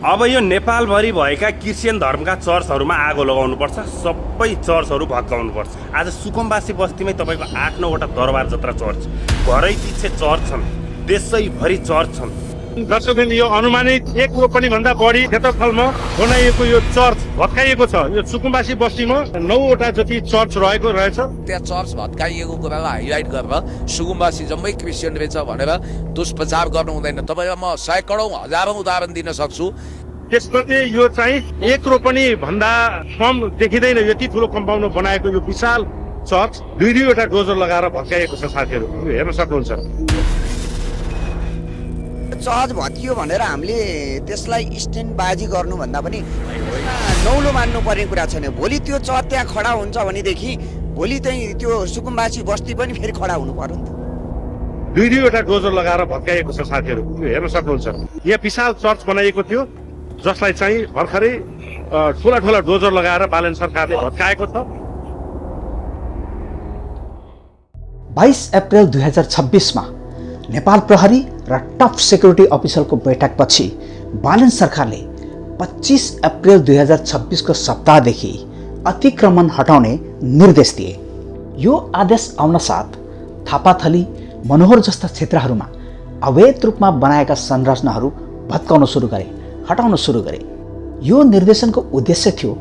अब यो नेपालभरि भएका क्रिस्चियन धर्मका चर्चहरूमा आगो लगाउनुपर्छ, सबै चर्चहरू भत्काउनुपर्छ। आज सुकुम्बासी बस्तीमै तपाईँको 8-9वटा दरबार जत्रा चर्च, घरै पिछे चर्च छन्, देशैभरि चर्च छन्। दर्शकबिन, यो अनुमानित 1 रोपनी भन्दा बढी क्षेत्रफलमा बनाइएको यो चर्च भत्काइएको छ। यो सुकुम्बासी बस्तीमा 9वटा जति चर्च रहेछ। त्यहाँ चर्च भत्काइएको कुरालाई हाइलाइट गरेर सुकुम्बासी जम्मै क्रिस्चियन रहेछ भनेर दुष्प्रचार गर्नु हुँदैन। तपाईँलाई म सैकडौँ हजारौँ उदाहरण दिन सक्छु। त्यसपछि यो चाहिँ 1 रोपनी भन्दा कम देखिँदैन यति ठुलो कम्पाउन्ड बनाएको यो विशाल चर्च 2-2वटा डोजर लगाएर भत्काइएको छ। साथीहरू हेर्न सक्नुहुन्छ। चर्च भत्कियो भनेर हामीले त्यसलाई स्ट्यान्डबाजी गर्नुभन्दा पनि नौलो मान्नु पर्ने कुरा छैन। भोलि त्यो चर्च त्यहाँ खडा हुन्छ भनेदेखि भोलि चाहिँ त्यो सुकुम्बासी बस्ती पनि फेरि खडा हुनु पर्यो नि त। 2-2वटा डोजर लगाएर भत्काइएको छ। साथीहरू हेर्न सक्नुहुन्छ। यहाँ विशाल चर्च बनाइएको थियो जसलाई चाहिँ भर्खरै ठुला डोजर लगाएर बालन सरकारले भत्काएको छ। 22 अप्रिल 2026 मा नेपाल प्रहरी र टप सेक्युरिटी अफिसरको बैठकपछि बालन सरकारले 25 अप्रिल 2026 को सप्ताहदेखि अतिक्रमण हटाउने निर्देश दिए। यो आदेश आउनसाथ थापाथली, मनोहर जस्ता क्षेत्रहरूमा अवैध रूपमा बनाएका संरचनाहरू भत्काउन सुरु गरे, हटाउन सुरु गरे। यो निर्देशनको उद्देश्य थियो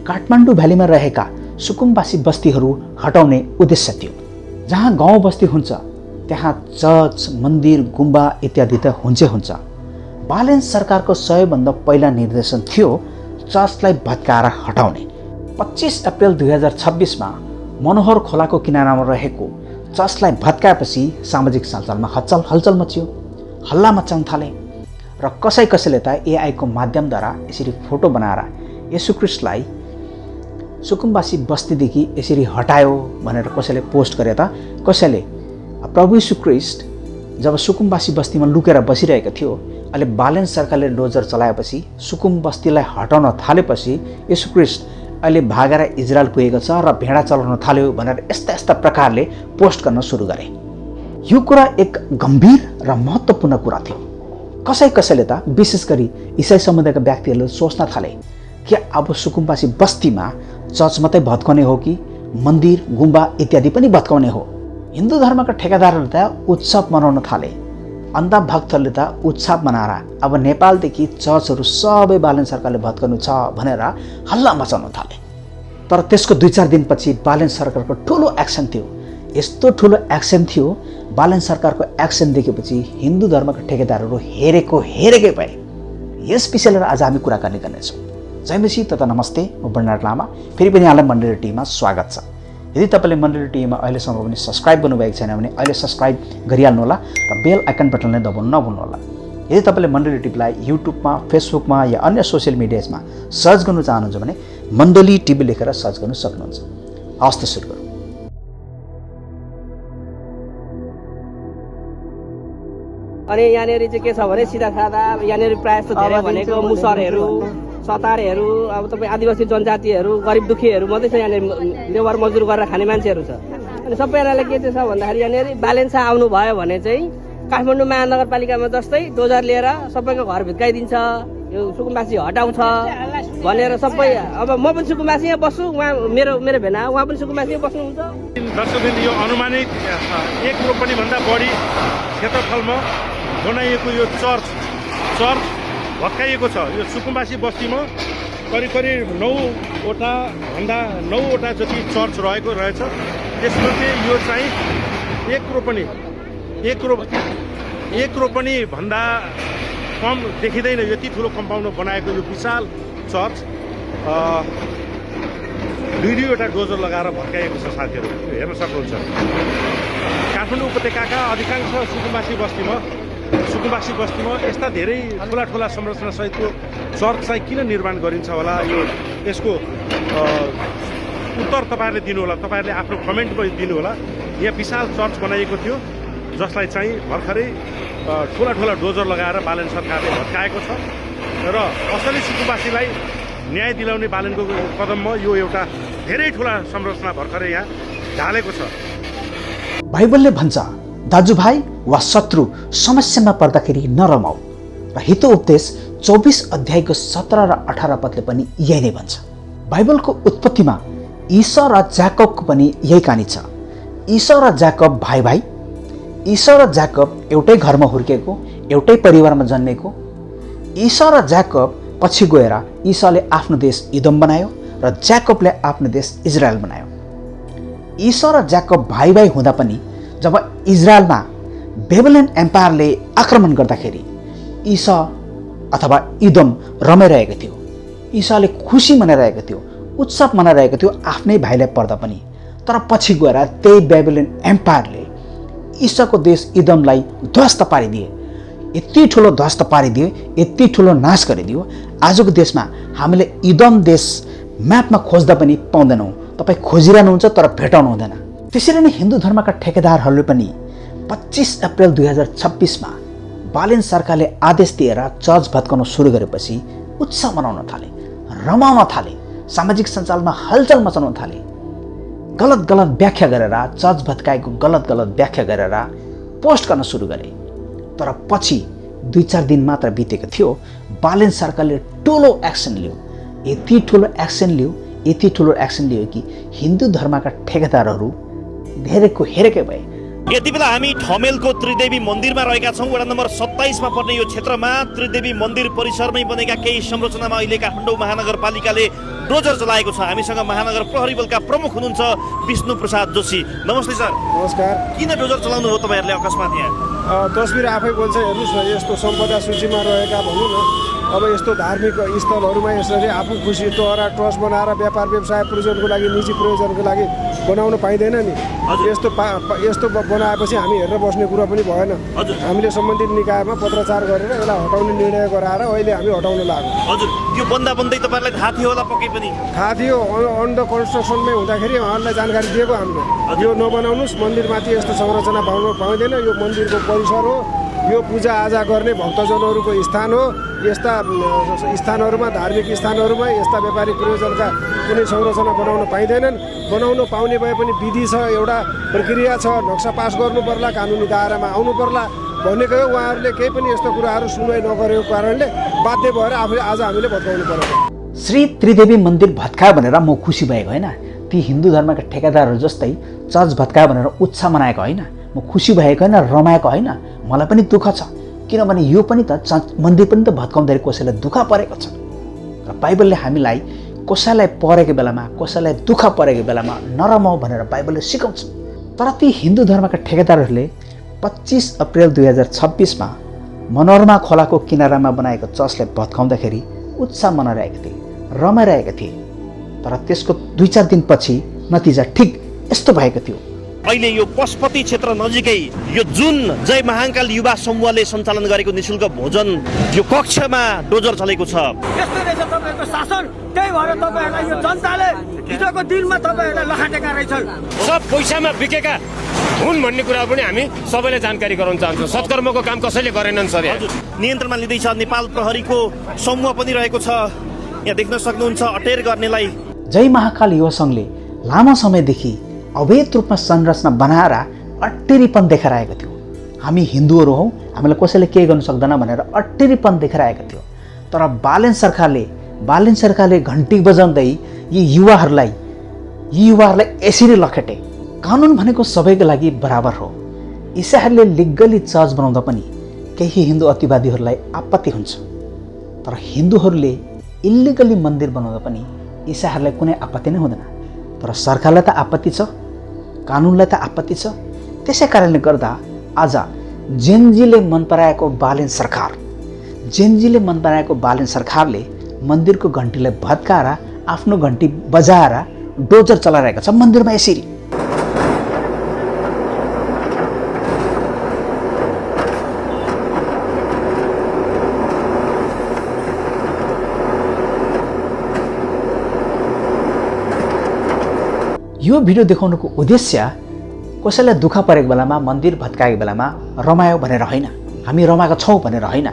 काठमाडौँ भ्यालीमा रहेका सुकुम्बासी बस्तीहरू हटाउने उद्देश्य थियो। जहाँ गाउँ बस्ती हुन्छ त्यहाँ चर्च, मन्दिर, गुम्बा इत्यादि त हुन्छै हुन्छ। बालन सरकारको सबैभन्दा पहिला निर्देशन थियो चर्चलाई भत्काएर हटाउने। 25 अप्रिल 2026 मा मनोहर खोलाको किनारामा रहेको चर्चलाई भत्काएपछि सामाजिक सञ्जालमा हलचल मच्यो, हल्ला मचाउन थाले र कसैले त एआई को माध्यमद्वारा यसरी फोटो बनाएर येशूख्रिस्टलाई सुकुम्बासी बस्तीदेखि यसरी हटायो भनेर कसैले पोस्ट गरे त कसैले प्रभु यीशु ख्रीष्ट जब सुकुम्बासी बस्तीमा लुकेर बसिरहेको थियो, अहिले बालन सरकारले डोजर चलाएपछि सुकुम बस्तीलाई हटाउन थालेपछि यीशु ख्रीष्ट अहिले भागेर इजरायल पुगेको छ र भेडा चलाउन थाल्यो भनेर यस्ता प्रकारले पोस्ट गर्न सुरु गरे। यो कुरा एक गम्भीर र महत्त्वपूर्ण कुरा थियो। कसैले त विशेष गरी इसाई समुदायका व्यक्तिहरूले सोच्न थाले कि अब सुकुम्बासी बस्तीमा चर्च मात्रै भत्काउने हो कि मन्दिर, गुम्बा इत्यादि पनि भत्काउने हो। हिन्दू धर्मका ठेकेदारहरूले त उत्सव मनाउन थाले। अन्धभक्तहरूले त उत्सव मनाएर अब नेपालदेखि चर्चहरू सबै बालन सरकारले भत्काउनु छ भनेर हल्ला मचाउन थाले। तर त्यसको 2-4 दिनपछि बालन सरकारको ठुलो एक्सन थियो। यस्तो ठुलो एक्सन थियो, बालन सरकारको एक्सन देखेपछि हिन्दू धर्मका ठेकेदारहरू हेरेकै भए। यस विषयलाई आज हामी कुराकानी गर्नेछौँ। जय मसी तथा नमस्ते, म बर्नार्ड लामा। फेरि पनि यहाँलाई मण्डली टिभीमा स्वागत छ। यदि तपाईँले मण्डली टिभीमा अहिलेसम्म पनि सब्सक्राइब गर्नुभएको छैन भने अहिले सब्सक्राइब गरिहाल्नुहोला र बेल आइकन बटनलाई दबाउन नभुल्नुहोला। यदि तपाईँले मण्डली टिभीलाई युट्युबमा, फेसबुकमा या अन्य सोसियल मिडियामा सर्च गर्नु चाहनुहुन्छ भने मण्डली टिभी लेखेर सर्च गर्न सक्नुहुन्छ। हवस् त सुरु गरौँ। अनि यहाँनिर चाहिँ के छ भने सिधा सादा यहाँनिर प्रायः जस्तो धेरै भनेको मुसरहरू, सतारेहरू, अब तपाईँ आदिवासी जनजातिहरू, गरिब दुखीहरू मात्रै छ। यहाँनिर लेबर मजदुर गरेर खाने मान्छेहरू छ। अनि सबैजनाले के चाहिँ छ भन्दाखेरि यहाँनिर बालेन्सा आउनु भयो भने चाहिँ काठमाडौँ महानगरपालिकामा जस्तै डोजर लिएर सबैको घर भित्काइदिन्छ, यो सुकुम्बासी हटाउँछ भनेर सबै। अब म पनि सुकुम्बासी यहाँ बस्छु, उहाँ मेरो भेना उहाँ पनि सुकुम्बासी बस्नुहुन्छ। दर्शकबिन, यो अनुमानित 1 रोपनी भन्दा बढी क्षेत्रफलमा बनाइएको यो चर्च भत्काइएको छ। यो सुकुम्बासी बस्तीमा करिब 9वटा जति चर्च रहेछ। त्यसमध्ये यो चाहिँ 1 रोपनी भन्दा कम देखिँदैन यति ठुलो कम्पाउन्ड बनाएको यो विशाल चर्च 2-2वटा डोजर लगाएर भत्काइएको छ। साथीहरू हेर्न सक्नुहुन्छ। काठमाडौँ उपत्यकाका अधिकांश सुकुम्बासी बस्तीमा यस्ता धेरै ठुला संरचना सहितको चर्च चाहिँ किन निर्माण गरिन्छ होला, यसको उत्तर तपाईँहरूले दिनु होला। तपाईँहरूले आफ्नो कमेन्ट पनि दिनु होला। यहाँ विशाल चर्च बनाइएको थियो जसलाई चाहिँ भर्खरै ठुला डोजर लगाएर बालन सरकारले भत्काएको छ र असली सुकुम्बासीलाई न्याय दिलाउने बालनको कदममा यो एउटा धेरै ठुला संरचना भर्खरै यहाँ ढालेको छ। बाइबलले भन्छ दाजुभाइ वा शत्रु समस्यामा पर्दाखेरि नरमाऊ, र हितो उपदेश 24 अध्यायको 17 र 18 पदले पनि यही नै भन्छ। बाइबलको उत्पत्तिमा ईसा र जाकबको पनि यही कहानी छ। ईसा र जाकब भाइ भाइ, ईसा र जाकब एउटै घरमा हुर्केको, एउटै परिवारमा जन्मेको। ईसा र जाकब पछि गएर ईसाले आफ्नो देश इदम बनायो र जाकबले आफ्नो देश इजरायल बनायो। ईसा र जाकब भाइ भाइ हुँदा पनि जब इजरायलमा बेबिलोन एम्पायरले आक्रमण गर्दाखेरि ईसा अथवा इदम रमाइरहेको थियो, ईसाले खुसी मनाइरहेको थियो, उत्सव मनाइरहेको थियो आफ्नै भाइलाई पर्दा पनि। तर पछि गएर त्यही बेबिलोन एम्पायरले ईसाको देश इदमलाई ध्वस्त पारिदिए। यति ठुलो ध्वस्त पारिदियो, यति ठुलो नाश गरिदियो, आजको देशमा हामीले इदम देश म्यापमा खोज्दा पनि पाउँदैनौँ। तपाईँ खोजिरहनुहुन्छ तर भेटाउनु हुँदैन। त्यसरी नै हिन्दू धर्मका ठेकेदारहरूले पनि 25 अप्रिल 2026मा बालेन सरकारले आदेश दिएर चर्च भत्काउन सुरु गरेपछि उत्सव मनाउन थाले, रमाउन थाले, सामाजिक सञ्जालमा हलचल मचाउन थाले। गलत गलत व्याख्या गरेर, चर्च भत्काएको गलत गलत व्याख्या गरेर पोस्ट गर्न सुरु गरे। तर पछि 2-4 दिन मात्र बितेको थियो, बालेन सरकारले ठुलो एक्सन लियो। यति ठुलो एक्सन लियो कि हिन्दू धर्मका ठेकेदारहरू धेरैको हेरेकै भए। यति बेला हामी ठमेलको त्रिदेवी मन्दिरमा रहेका छौँ। वडा नम्बर 27 मा पर्ने यो क्षेत्रमा त्रिदेवी मन्दिर परिसरमै बनेका केही संरचनामा अहिले काठमाडौँ महानगरपालिकाले डोजर चलाएको छ। हामीसँग महानगर प्रहरी बलका प्रमुख हुनुहुन्छ विष्णु प्रसाद जोशी। नमस्ते सर। नमस्कार। किन डोजर चलाउनु भयो तपाईँहरूले अकस्मात यहाँ? तस्बिर आफै बोल्छ, हेर्नुहोस् न, यस्तो सम्पदा सूचीमा रहेका भनौँ न, अब यस्तो धार्मिक स्थलहरूमा यसरी आफू खुसी टहरा ट्रस्ट बनाएर व्यापार व्यवसाय प्रयोजनको लागि, निजी प्रयोजनको लागि बनाउन पाइँदैन नि। यस्तो बनाएपछि हामी हेरेर बस्ने कुरा पनि भएन। हामीले सम्बन्धित निकायमा पत्रचार गरेर यसलाई हटाउने निर्णय गराएर अहिले हामी हटाउन लाग्यौँ। हजुर, यो बन्दा बन्दै तपाईँहरूलाई थाहा थियो होला पक्कै पनि? थाहा थियो, अन द कन्स्ट्रक्सनमै हुँदाखेरि उहाँलाई जानकारी दिएको हामीले, यो नबनाउनुहोस्, मन्दिरमाथि यस्तो संरचना पाउँदैन, यो मन्दिरको परिसर हो, यो पूजाआजा गर्ने भक्तजनहरूको स्थान हो, यस्ता स्थानहरूमा, धार्मिक स्थानहरूमा यस्ता व्यापारिक प्रयोजनका कुनै संरचना बनाउन पाइँदैनन्। बनाउन पाउने भए पनि विधि छ, एउटा प्रक्रिया छ, नक्सा पास गर्नु पर्ला, कानुनी दायरामा आउनु पर्ला भनेको हो। उहाँहरूले केही पनि यस्तो कुराहरू सुनवाई नगरेको कारणले बाध्य भएर आज हामीले भत्काउनु परेको। श्री त्रिदेवी मन्दिर भत्कायो भनेर म खुसी भएको होइन, ती हिन्दू धर्मका ठेकेदारहरू जस्तै चर्च भत्कायो भनेर उत्साह मनाएको होइन, म खुसी भएको होइन, रमाएको होइन। मलाई पनि दुःख छ, किनभने यो पनि त मन्दिर पनि त भत्काउँदाखेरि कसैलाई दुःख परेको छ। र बाइबलले हामीलाई कसैलाई परेको बेलामा, कसैलाई दुःख परेको बेलामा नरमाऊ भनेर बाइबलले सिकाउँछ। तर ती हिन्दू धर्मका ठेकेदारहरूले 25 अप्रिल 2026मा मनोरमा खोलाको किनारामा बनाएको चर्चलाई भत्काउँदाखेरि उत्साह मनाइरहेका थिए, रमाइरहेका थिए। तर त्यसको 2-4 दिनपछि नतिजा ठिक यस्तो भएको थियो। अहिले यो पशुपति क्षेत्र नजिकै यो जुन जय महाकाल युवा समूहले सञ्चालन गरेको निशुल्क भोजन यो कक्षमा डोजर चलेको छ। यस्तो रहेछ तपाईँको शासन, त्यही भएर तपाईँहरूलाई यो जनताले हिजोको दिनमा तपाईँहरूलाई लखाटेका रहेछन्। सब पैसामा बिकेका हुन् भन्ने कुरा पनि हामी सबैले जानकारी गराउन चाहन्छौँ। सत्कर्मको काम कसैले गरेनन् सर। नियन्त्रणमा लिँदैछ नेपाल प्रहरीको समूह पनि रहेको छ, यहाँ देख्न सक्नुहुन्छ अटेर गर्नेलाई। जय महाकाल युवा सङ्घले लामो समयदेखि अवैध रूपमा संरचना बनाएर अट्टेरीपन देखाइरहेको थियो। हामी हिन्दूहरू हौँ, हामीलाई कसैले केही गर्नु सक्दैन भनेर अट्टेरीपन देखाइरहेको थियो। तर बालेन सरकारले घन्टी बजाउँदै यी युवाहरूलाई यसरी लखेटे। कानुन भनेको सबैको लागि बराबर हो। इसाईहरूले लिगली चर्च बनाउँदा पनि केही हिन्दू अतिवादीहरूलाई आपत्ति हुन्छ, तर हिन्दूहरूले इल्लिगली मन्दिर बनाउँदा पनि इसाईहरूलाई कुनै आपत्ति नै हुँदैन। तर सरकारलाई त आपत्ति छ, कानुनलाई त आपत्ति छ। त्यसै कारणले गर्दा आज जेनजीले मन पराएको बालेन सरकारले मन्दिरको घन्टीलाई भत्काएर आफ्नो घन्टी बजाएर डोजर चलाइरहेको छ मन्दिरमा। यसरी यो भिडियो देखाउनुको उद्देश्य कसैलाई दुःख परेको बेलामा, मन्दिर भत्काएको बेलामा रमायो भनेर होइन, हामी रमाएका छौँ भनेर होइन।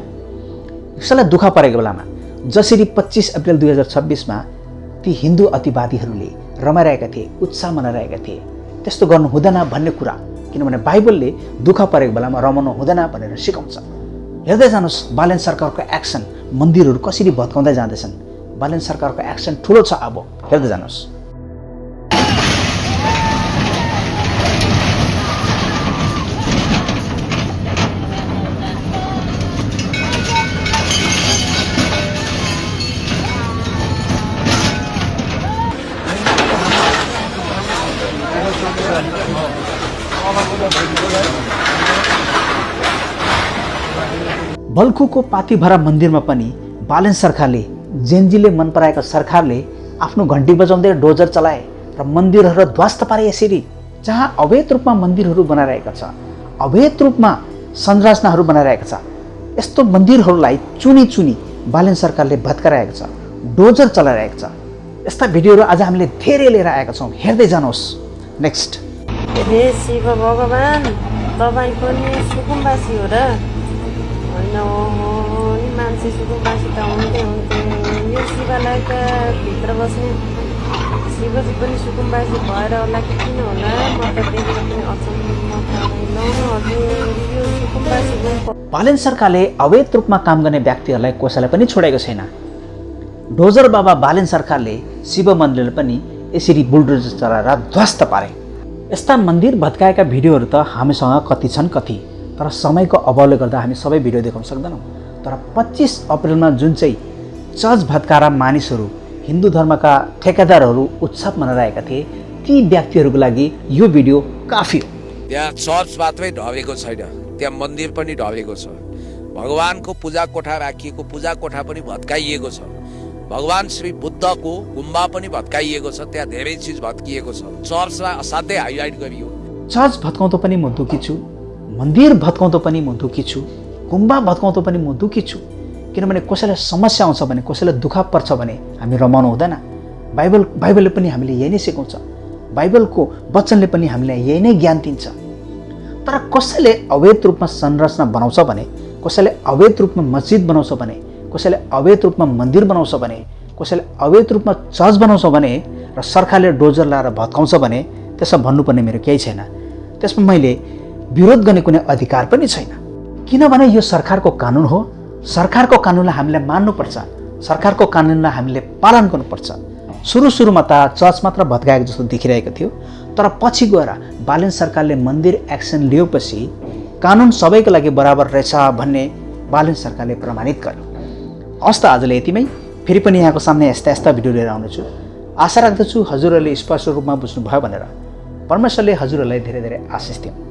कसैलाई दुःख परेको बेलामा जसरी 25 अप्रिल 2026मा ती हिन्दू अतिवादीहरूले रमाइरहेका थिए, उत्साह मनाइरहेका थिए, त्यस्तो गर्नु हुँदैन भन्ने कुरा। किनभने बाइबलले दुःख परेको बेलामा रमाउनु हुँदैन भनेर सिकाउँछ। हेर्दै जानुहोस् बालेन सरकारको एक्सन मन्दिरहरू कसरी भत्काउँदै जाँदैछन्। बालेन सरकारको एक्सन ठुलो छ। अब हेर्दै जानुहोस्। बल्खुको पाथीभरा मन्दिरमा पनि बालेन सरकारले जेनजीले मन पराएको सरकारले आफ्नो घन्टी बजाउँदै डोजर चलाए र मन्दिरहरू ध्वस्त पारे। यसरी जहाँ अवैध रूपमा मन्दिरहरू बनाइरहेको छ, अवैध रूपमा संरचनाहरू बनाइरहेको छ, यस्तो मन्दिरहरूलाई चुनी चुनी बालेन सरकारले भत्काइरहेको छ, डोजर चलाइरहेको छ। यस्ता भिडियोहरू आज हामीले धेरै लिएर आएका छौँ। हेर्दै जानुहोस्। नेक्स्ट। हे शिव भगवान, तपाईँ पनि सुकुम्बासी हो र? होइन नि, मान्छे सुकुम्बासी त हुन्थ्यो यो शिवलाईका भित्र बस्ने शिवजी पनि सुकुम्बासी भएर होला कि किन होला, म त देखेर पनि अचम्म हजुर यो सुकुम्बासी। बालेन सरकारले अवैध रूपमा काम गर्ने व्यक्तिहरूलाई कसैलाई पनि छोडेको छैन। डोजर बाबा बालेन सरकारले शिव मन्दिरले पनि यसरी बुलडोजर चलाएर ध्वस्त पारे। यस्ता मन्दिर भत्काएका भिडियोहरू त हामीसँग कति छन् कति, तर समयको अभावले गर्दा हामी सबै भिडियो देखाउन सक्दैनौँ। तर 25 अप्रिलमा जुन चाहिँ चर्च भत्काएर मानिसहरू, हिन्दू धर्मका ठेकेदारहरू उत्सव मनाइरहेका थिए, ती व्यक्तिहरूको लागि यो भिडियो काफी हो। त्यहाँ चर्च मात्रै ढलेको छैन, त्यहाँ मन्दिर पनि ढलेको छ। भगवानको पूजा कोठा राखिएको पूजा कोठा पनि भत्काइएको छ। भगवान श्री बुद्धको गुम्बा पनि भत्काइएको छ। त्यहाँ धेरै चिज भत्किएको छ। चर्चलाई असाध्यै हाइलाइट गरियो। चर्च भत्काउँदो पनि म दुखी छु, मन्दिर भत्काउँदो पनि म दुखी छु, गुम्बा भत्काउँदो पनि म दुखी छु। किनभने कसैलाई समस्या आउँछ भने, कसैलाई दुःख पर्छ भने हामी रमाउनु हुँदैन। बाइबलले पनि हामीले यही नै सिकाउँछ। बाइबलको वचनले पनि हामीलाई यही नै ज्ञान दिन्छ। तर कसैले अवैध रूपमा संरचना बनाउँछ भने, कसैले अवैध रूपमा मस्जिद बनाउँछ भने, कसैले अवैध रूपमा मन्दिर बनाउँछ भने, कसैले अवैध रूपमा चर्च बनाउँछ भने र सरकारले डोजर लाएर भत्काउँछ भने त्यसमा भन्नुपर्ने मेरो केही छैन। त्यसमा मैले विरोध गर्ने कुनै अधिकार पनि छैन। किनभने यो सरकारको कानुन हो। सरकारको कानुनलाई हामीले मान्नुपर्छ। सरकारको कानुनलाई हामीले पालन गर्नुपर्छ। सुरुमा त चर्च मात्र भत्काएको जस्तो देखिरहेको थियो, तर पछि गएर बालेन सरकारले मन्दिर एक्सन लिएपछि कानुन सबैको लागि बराबर रहेछ भन्ने बालेन सरकारले प्रमाणित गर्यो। हस् त आजले यतिमै। फेरि पनि यहाँको सामने यस्ता भिडियो लिएर आउनेछु। आशा राख्दछु हजुरहरूले स्पष्ट रूपमा बुझ्नुभयो भनेर। परमेश्वरले हजुरहरूलाई धेरै धेरै आशिष दिउन्।